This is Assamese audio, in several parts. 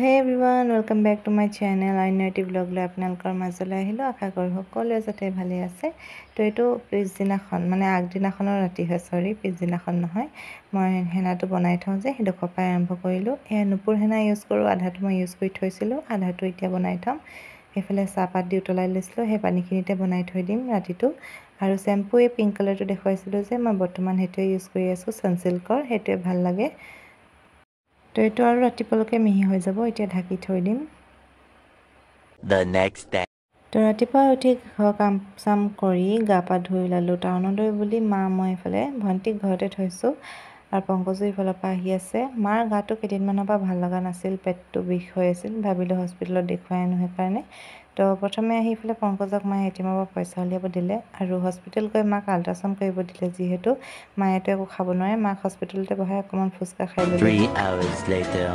Hey everyone, welcome back to my channel. অন্য এটি ব্লগ লৈ আপোনালোকৰ মাজলৈ আহিলোঁ। আশা কৰোঁ সকলোৱে যাতে ভালে আছে। তো এইটো পিছদিনাখন, মানে আগদিনাখনৰ ৰাতি হয়, চৰি, পিছদিনাখন নহয়। মই হেনাটো বনাই থওঁ যে, সেইডোখৰ পৰাই আৰম্ভ কৰিলোঁ। এয়া নুপুৰ হেনা ইউজ কৰোঁ। আধাটো মই ইউজ কৰি থৈছিলোঁ, আধাটো এতিয়া বনাই থ'ম। সেইফালে চাহপাত দি উতলাই লৈছিলোঁ, সেই পানীখিনিতে বনাই থৈ দিম ৰাতিটো। আৰু চেম্পু এই পিংক কালাৰটো দেখুৱাইছিলোঁ যে, মই বৰ্তমান সেইটোৱে ইউজ কৰি আছোঁ, ছানচিল্কৰ, সেইটোৱে ভাল লাগে। তো এইটো আৰু ৰাতিপুৱালৈকে মিহি হৈ যাব, এতিয়া ঢাকি থৈ দিম। The next day. তো ৰাতিপুৱা উঠি ঘৰ কাম চাম কৰি গা পা ধুই ওলালোঁ টাউনলৈ বুলি। মা, মই, এইফালে ভণ্টিক ঘৰতে থৈছোঁ আৰু পংকজো ইফালৰ পৰা আহি আছে। মাৰ গাটো কেইদিনমানৰ পৰা ভাল লগা নাছিল, পেটটো বিষ হৈ আছিল। ভাবিলোঁ হস্পিটেলত দেখুৱাই আনো সেইকাৰণে। তো প্ৰথমে আহি ইফালে পংকজক মায়ে এটিএমৰ পৰা পইচা উলিয়াব দিলে আৰু হস্পিটেল গৈ মাক আল্ট্ৰাচাউণ্ড কৰিব দিলে। যিহেতু মায়েতো একো খাব নোৱাৰে, মাক হস্পিটেলতে বহাই অকণমান ফুচকা খাই ল'লে। 3 hours later.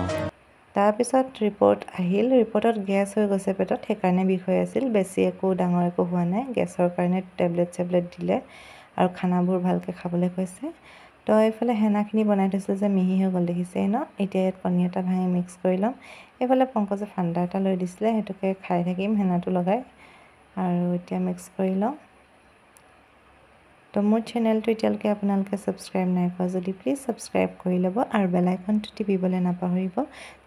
তাৰপিছত ৰিপৰ্ট আহিল। ৰিপৰ্টত গেছ হৈ গৈছে পেটত, সেইকাৰণে বিষ হৈ আছিল। বেছি একো ডাঙৰ একো হোৱা নাই। গেছৰ কাৰণে টেবলেট চেবলেট দিলে আৰু খানাবোৰ ভালকৈ খাবলৈ কৈছে। তো এইফালে হেনাখিনি বনাই থৈছিলোঁ যে, মিহি হৈ গ'ল, দেখিছেই ন? এতিয়া ইয়াত কণী এটা ভাঙি মিক্স কৰি ল'ম। এইফালে পংকজে ফাণ্ডা এটা লৈ দিছিলে, সেইটোকে খাই থাকিম হেনাটো লগাই। আৰু এতিয়া মিক্স কৰি লওঁ। তো মোৰ চেনেলটো এতিয়ালৈকে আপোনালোকে ছাবস্ক্ৰাইব নাই কৰা যদি প্লিজ ছাবস্ক্ৰাইব কৰি ল'ব আৰু বেল আইকনটো টিপিবলৈ নাপাহৰিব,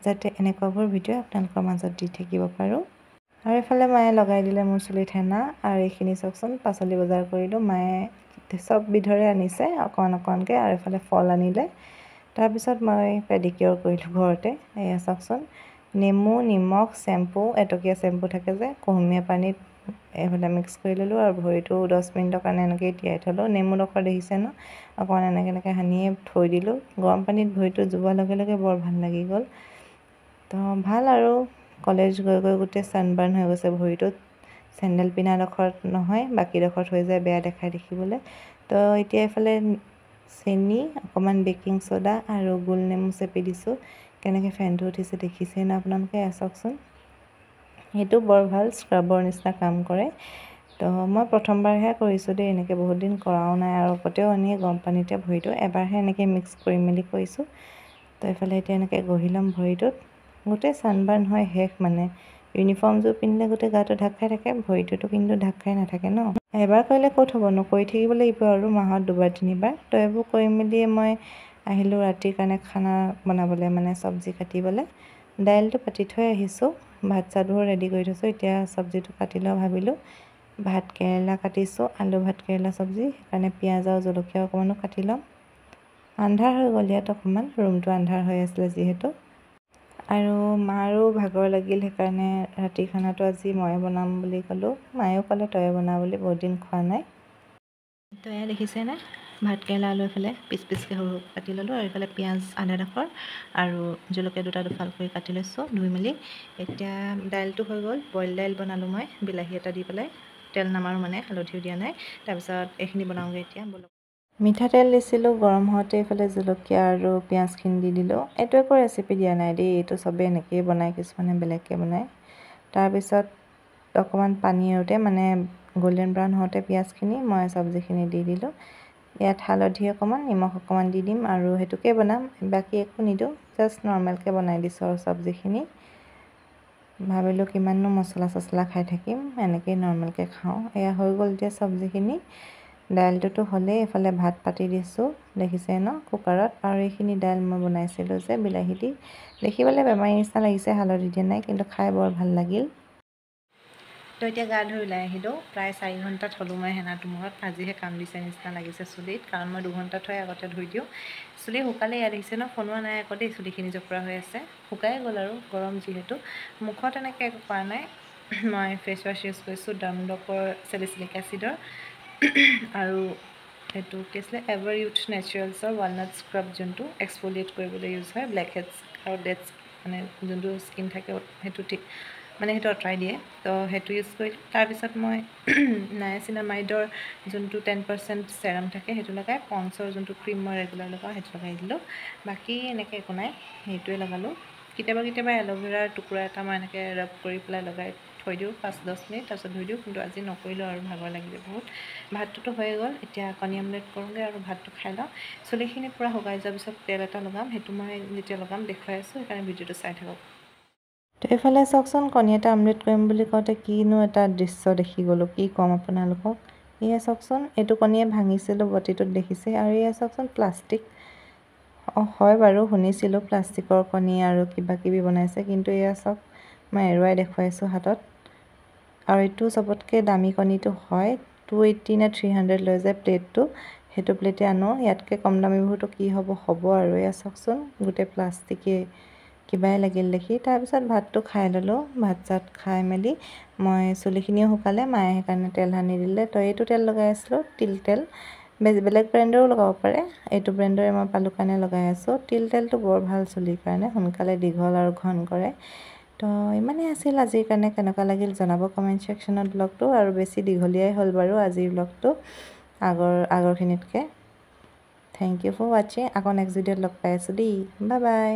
যাতে এনেকুৱাবোৰ ভিডিঅ' আপোনালোকৰ মাজত দি থাকিব পাৰোঁ। আৰু এইফালে মায়ে লগাই দিলে মোৰ চুলিত হেনা। আৰু এইখিনি চাওকচোন, পাচলি বজাৰ কৰিলোঁ। মায়ে চব বিধৰে আনিছে অকণমান অকণমানকৈ আৰু এইফালে ফল আনিলে। তাৰপিছত মই পেডিকিয়ৰ কৰিলোঁ ঘৰতে। এয়া চাওকচোন, নেমু, নিমখ, চেম্পু, এটকীয়া চেম্পু থাকে যে, কুহুমীয়া পানীত এইফালে মিক্স কৰি ল'লোঁ আৰু ভৰিটো 10 মিনিটৰ কাৰণে এনেকৈয়ে তিয়াই থ'লোঁ। নেমুডোখৰ দেখিছে ন? অকণমান এনেকৈ এনেকৈ সানিয়ে থৈ দিলোঁ। গৰম পানীত ভৰিটো যোবোৱাৰ লগে লগে বৰ ভাল লাগি গ'ল। তো ভাল আৰু কলেজ গৈ গৈ গোটেই ছানবাৰ্ণ হৈ গৈছে ভৰিটোত। চেণ্ডেল পিন্ধাডোখৰত নহয়, বাকীডোখৰত হৈ যায়, বেয়া দেখাই দেখিবলৈ। তো এতিয়া এইফালে চেনি, অকণমান বেকিং চ'ডা আৰু গোল নেমু চেপি দিছোঁ। কেনেকৈ ফেনটো উঠিছে দেখিছেই ন আপোনালোকে? চাওকচোন, সেইটো বৰ ভাল স্ক্ৰাবৰ নিচিনা কাম কৰে। তো মই প্ৰথমবাৰহে কৰিছোঁ দেই এনেকৈ, বহুত দিন কৰাও নাই আৰু আগতেও এনেই গৰম পানীতে ভৰিটো এবাৰহে এনেকৈ মিক্স কৰি মেলি কৰিছোঁ। তো এইফালে এতিয়া এনেকৈ ঘঁহি ল'ম ভৰিটোত। গোটেই ছানবাৰ্ণ হৈ শেষ। মানে ইউনিফৰ্মযোৰ পিন্ধিলে গোটেই গাটো ঢাক খাই থাকে, ভৰিটোতো কিন্তু ঢাক খাই নাথাকে ন? এবাৰ কৰিলে ক'ত হ'বনো, কৰি থাকিব লাগিব আৰু মাহত দুবাৰ তিনিবাৰ। তো এইবোৰ কৰি মেলিয়ে মই আহিলোঁ ৰাতিৰ কাৰণে খানা বনাবলৈ, মানে চব্জি কাটিবলৈ। দাইলটো পাতি থৈ আহিছোঁ, ভাত চাতবোৰ ৰেডি কৰি থৈছোঁ। এতিয়া চব্জিটো কাটি লওঁ ভাবিলোঁ। ভাত কেৰেলা কাটিছোঁ, আলু ভাত কেৰেলা চব্জি। সেইকাৰণে পিঁয়াজ আৰু জলকীয়া অকণমানো কাটি ল'ম। আন্ধাৰ হৈ গ'ল ইয়াত অকণমান, ৰুমটো আন্ধাৰ হৈ আছিলে যিহেতু। আৰু মাৰো ভাগৰ লাগিল, সেইকাৰণে ৰাতিৰ খানাটো আজি ময়ে বনাম বুলি ক'লোঁ। মায়েও ক'লে তয়ে বনা বুলি, বহুত দিন খোৱা নাই। তো এয়া দেখিছেনে, ভাত কেৰেলা আলু এইফালে পিচ পিচকৈ সৰু সৰু কাটি ল'লোঁ আৰু এইফালে পিঁয়াজ আধাডোখৰ আৰু জলকীয়া দুটা দুফাল কৰি কাটি লৈছোঁ ধুই মেলি। এতিয়া দাইলটো হৈ গ'ল। বইল দাইল বনালোঁ মই বিলাহী এটা দি পেলাই। তেল নামাৰোঁ, মানে হালধিও দিয়া নাই। তাৰপিছত এইখিনি বনাওঁগৈ এতিয়া, ব'লক। মিঠাতেল দিছিলোঁ, গৰম হওঁতে এইফালে জলকীয়া আৰু পিঁয়াজখিনি দি দিলোঁ। এইটো একো ৰেচিপি দিয়া নাই দেই, এইটো চবেই এনেকৈয়ে বনায়, কিছুমানে বেলেগকৈ বনায়। তাৰপিছত অকণমান পানী এৰোঁতে, মানে গ'ল্ডেন ব্ৰাউন হওঁতে পিঁয়াজখিনি মই চব্জিখিনি দি দিলোঁ। ইয়াত হালধি অকণমান, নিমখ অকণমান দি দিম আৰু সেইটোকে বনাম, বাকী একো নিদিওঁ। জাষ্ট নৰ্মেলকৈ বনাই দিছোঁ আৰু চব্জিখিনি। ভাবিলোঁ কিমাননো মছলা চছলা খাই থাকিম, এনেকেই নৰ্মেলকৈ খাওঁ। এয়া হৈ গ'ল এতিয়া চব্জিখিনি। দাইলটোতো হ'লেই, এইফালে ভাত পাতি দিছোঁ, দেখিছে ন, কুকাৰত। আৰু এইখিনি দাইল মই বনাইছিলোঁ যে বিলাহী দি, দেখিবলৈ বেমাৰী নিচিনা লাগিছে, হালধি দিয়া নাই, কিন্তু খাই বৰ ভাল লাগিল। তো এতিয়া গা ধুই ওলাই আহিলোঁ। প্ৰায় 4 ঘণ্টা থ'লোঁ মই হেনাটো মূৰত। আজিহে কাম দিছে নিচিনা লাগিছে চুলিত, কাৰণ মই 2 ঘণ্টা থৈ আগতে ধুই দিওঁ। চুলি শুকালে। ইয়াত দেখিছে ন? ফনোৱা নাই আকৌ দেই, চুলিখিনি জপৰা হৈ আছে, শুকাই গ'ল আৰু গৰম যিহেতু। মুখত এনেকৈ একো কৰা নাই। মই ফেচ ৱাছ ইউজ কৰিছোঁ ডাৰ্মডকৰ চেলিচিলিক এচিডৰ আৰু এইটো কি আছিলে, এভাৰ ইউথ নেচাৰেলছৰ ৱালনাট স্ক্ৰাব, যোনটো এক্সফলিয়েট কৰিবলৈ ইউজ হয়। ব্লেক হেডছ আৰু ডেড মানে যোনটো স্কিন থাকে, সেইটো ঠিক মানে সেইটো আঁতৰাই দিয়ে। তো সেইটো ইউজ কৰিলোঁ। তাৰপিছত মই নায়াচিনামাইডৰ যোনটো 10% চেৰাম থাকে, সেইটো লগাই পণ্ডছৰ যোনটো ক্ৰীম মই ৰেগুলাৰ লগাওঁ, সেইটো লগাই দিলোঁ। বাকী এনেকৈ একো নাই, সেইটোৱে লগালোঁ। কেতিয়াবা কেতিয়াবা এল'ভেৰাৰ টুকুৰা এটা মই এনেকৈ ৰাব কৰি পেলাই লগাই থৈ দিওঁ 5-10 মিনিট, তাৰপিছত ধুই দিওঁ। কিন্তু আজি নকৰিলোঁ আৰু ভাগৰ লাগিলে বহুত। ভাতটোতো হৈয়ে গ'ল, এতিয়া কণী অমলেট কৰোঁগৈ আৰু ভাতটো খাই লওঁ। চুলিখিনি পূৰা শুকাই যোৱাৰ পিছত তেল এটা লগাম, সেইটো মই যেতিয়া লগাম দেখুৱাই আছোঁ, সেইকাৰণে ভিডিঅ'টো চাই থাকক। তো এইফালে চাওকচোন, কণী এটা অমলেট কৰিম বুলি কওঁতে কিনো এটা দৃশ্য দেখি গ'লোঁ, কি ক'ম আপোনালোকক। এয়া চাওকচোন, এইটো কণীয়ে ভাঙিছিলোঁ বটিটোত দেখিছে। আৰু এয়া চাওকচোন, প্লাষ্টিক। অঁ, হয় বাৰু, শুনিছিলোঁ প্লাষ্টিকৰ কণী আৰু কিবা কিবি বনাইছে, কিন্তু এয়া চাওক, মই এৰুৱাই দেখুৱাইছোঁ হাতত। আৰু এইটো চবতকৈ দামী কণীটো হয়, 280 নে 300 লৈ যায় প্লেটটো, সেইটো প্লেটে আনো। ইয়াতকৈ কম দামীবোৰতো কি হ'ব হ'ব আৰু। এয়া চাওকচোন, গোটেই প্লাষ্টিকেই, কিবাই লাগিল দেখি। তাৰপিছত ভাতটো খাই ল'লোঁ। ভাত চাত খাই মেলি মই চুলিখিনিও শুকালে, মায়ে সেইকাৰণে তেল সানি দিলে। তো এইটো তেল লগাই আছিলোঁ, তিল তেল। বেলেগ ব্ৰেণ্ডৰো লগাব পাৰে, এইটো ব্ৰেণ্ডৰে মই পালোঁ কাৰণে লগাই আছোঁ। তিল তেলটো বৰ ভাল চুলিৰ কাৰণে, সোনকালে দীঘল আৰু ঘন কৰে। তো ইমানেই আছিল আজিৰ কাৰণে। কেনেকুৱা লাগিল জনাব কমেণ্ট ছেকশ্যনত ব্লগটো। আৰু বেছি দীঘলীয়াই হ'ল বাৰু আজিৰ ব্লগটো আগৰখিনিতকৈ। Thank U for ৱাচিং। আকৌ নেক্সট ভিডিঅ'ত লগ পাই আছোঁ দেই, বাই বাই।